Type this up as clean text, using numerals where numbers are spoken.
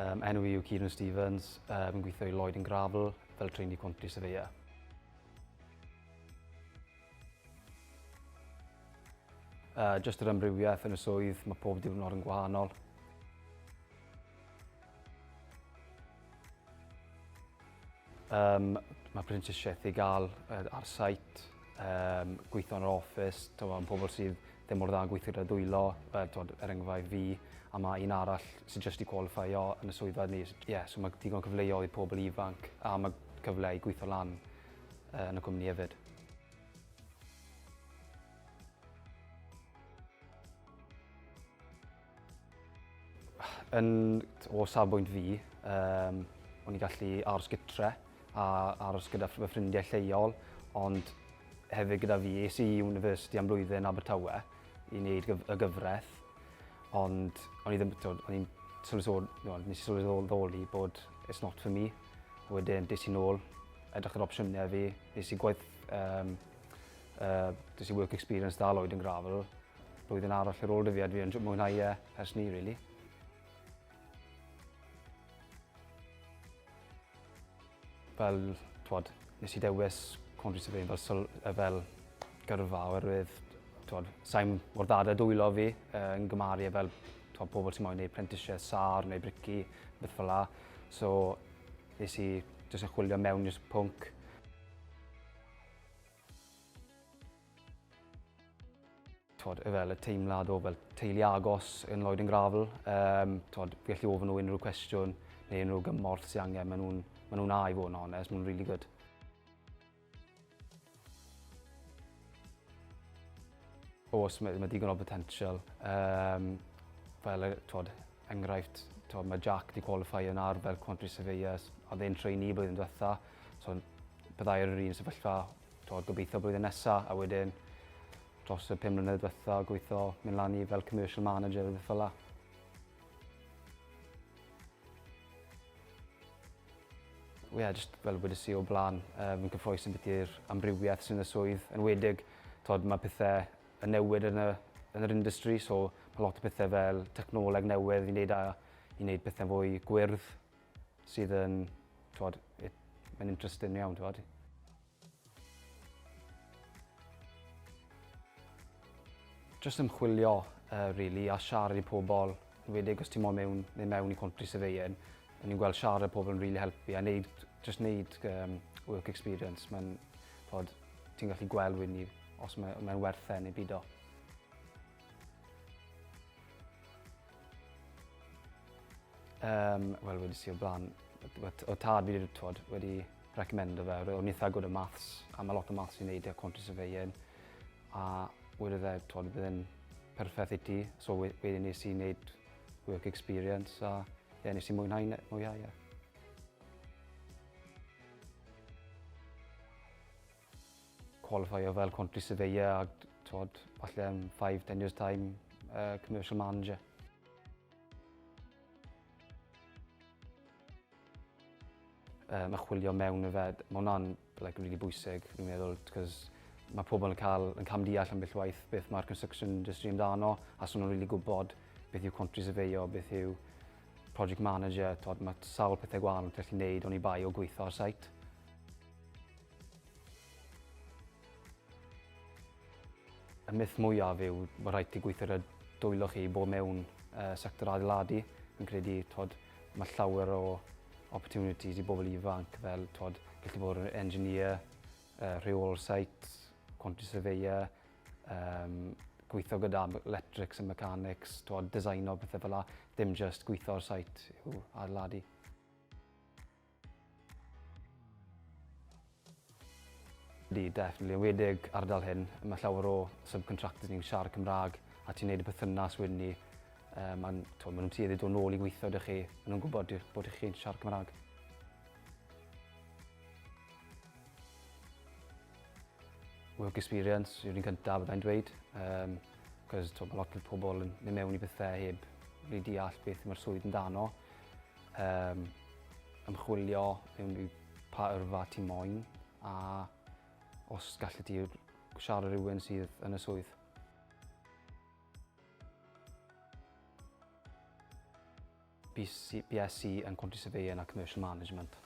Um, enw i yw Kieran Stevens, fi'n gweithio i Lloyd and Gravel fel trainee quantity surveyor. Just yr amrywiaeth yn y swydd, mae pob diwrnod yn gwahanol. Um, mae prentisiaeth i gael ar site, gweithio yn yr office, am pobl sydd ddim mor dda yn gweithio gyda dwylo, fel twod, er enghraifft fi, a mae un arall sydd jyst i qualifio yn y swyddfa ni. Yeah, so mae digon cyfleoedd i pobl ifanc a mae cyfle i gweithio lan yn y cwmni hefyd. Yn, o safbwynt fi, um, o'n i'n gallu aros gytre a aros gyda fy ffrindiau lleol, ond hefyd gyda fi, es i university am blwyddyn Abertawe i wneud y gyfraith, ond o'n i ddim, o'n i'n sylweddoli, no, nes i sylweddoli bod it's not for me. A wedyn, des i nôl, edrych ar opsiynau fi, nes i gwaith, um, des i work experience da Lloyd and Gravel, blwyddyn arall ar ôl dy fi a dwi yn mwynhau e ers ni, really. Fel, twod, nes i dewis quantity surveying fel, syl, fel gyrfa oherwydd, twod, sa'n mor dda da dwylo fi yn gymaru e fel twod, pobl sy'n moyn gwneud prentisiaeth SAR neu brici, beth fel la. So, nes i jyst yn chwilio mewn i'r pwnc. Twod, fel y teimlad o fel teulu agos yn Lloyd and Gravel. Um, twod, fi gallu ofyn nhw unrhyw cwestiwn neu unrhyw gymorth sy'n angen. Maen nhw'n ma nhw na i fod yn onest, maen nhw'n really good. Oes, mae, mae digon o potential. Um, fel, twod, enghraifft, twod, mae Jack di qualify yn ar fel quantity surveyor, a dde'n trainee blwyddyn diwetha. So, byddai ar yr un sefyllfa, twod, gobeithio blwyddyn nesa, a wedyn dros y 5 mlynedd diwetha gweithio mynd lan i fel commercial manager a beth fel la. Ie, yeah, just fel wedes i o blaen, fi'n cyffroes yn beth i'r amrywiaeth sy'n y swydd. Yn wedig, tod, mae pethau yn newid yn, y, yn yr industry, so mae lot o pethau fel technoleg newydd i wneud, a, i wneud pethau fwy gwyrdd sydd yn, tod, mae'n interesting iawn, tod. Just ymchwilio, really, a siarad i pobl, enwedig os ti'n moyn mewn, neu mewn i quantity surveying, o'n i'n gweld siarad pobl yn really helpu a neud, just neud um, work experience. Mae'n, fod, ti'n gallu gweld wedyn ni os mae'n mae werth e neu bido. Um, Wel, wedi si o blaen, o tad fi wedi, twod, wedi recommendo fe, o'n eitha good at maths, a mae lot o maths i'n neud e, quantity surveying, a wedodd e, twod, bydd e'n perffaith i ti, so wedyn nes i wneud work experience, a ie, yeah, nes i mwynhau, mwynhau, ie. Qualifio fel quantity surveyor a twod, falle am 5-10 years time, commercial manager. Um, chwilio mewn y fe, mae hwnna'n like, really bwysig, fi'n meddwl, cos mae pobl yn cael yn camdeall ambell waith beth mae'r construction industry amdano, a so nhw'n really gwybod beth yw quantity surveyor, beth yw project manager, twod, mae sawl pethau gwahanol ti'n gallu gwneud o'n i bai o gweithio ar site. Y myth mwyaf yw mae rhaid ti gweithio ar y dwylo chi i bod mewn uh, sector adeiladu. Fi'n credu twod, mae llawer o opportunities i bobl ifanc fel twod, gallu bod yn engineer, uh, rheolwr site, quantity surveyor, um, gweithio gyda electrics and mechanics, twod, designo pethau fel la, dim just gweithio ar site yw adeiladu. Ydy, definitely. Enwedig ardal hyn, mae llawer o subcontractors ni'n siarad Cymraeg a ti'n neud y perthynas wedyn ni. Um, maen nhw'n tueddu dod nôl i gweithio ydych chi. Maen nhw'n gwybod bod chi'n siarad Cymraeg. Work experience yw'r un cyntaf byddai'n dweud. Um, Cos mae lot o pobl yn mynd mewn i bethau heb really deall beth mae'r swydd amdano. Um, ymchwilio mewn i pa yrfa ti moyn a os gallu ti siarad rhywun sydd yn y swydd. BSc yn Quantity Surveying a Commercial Management.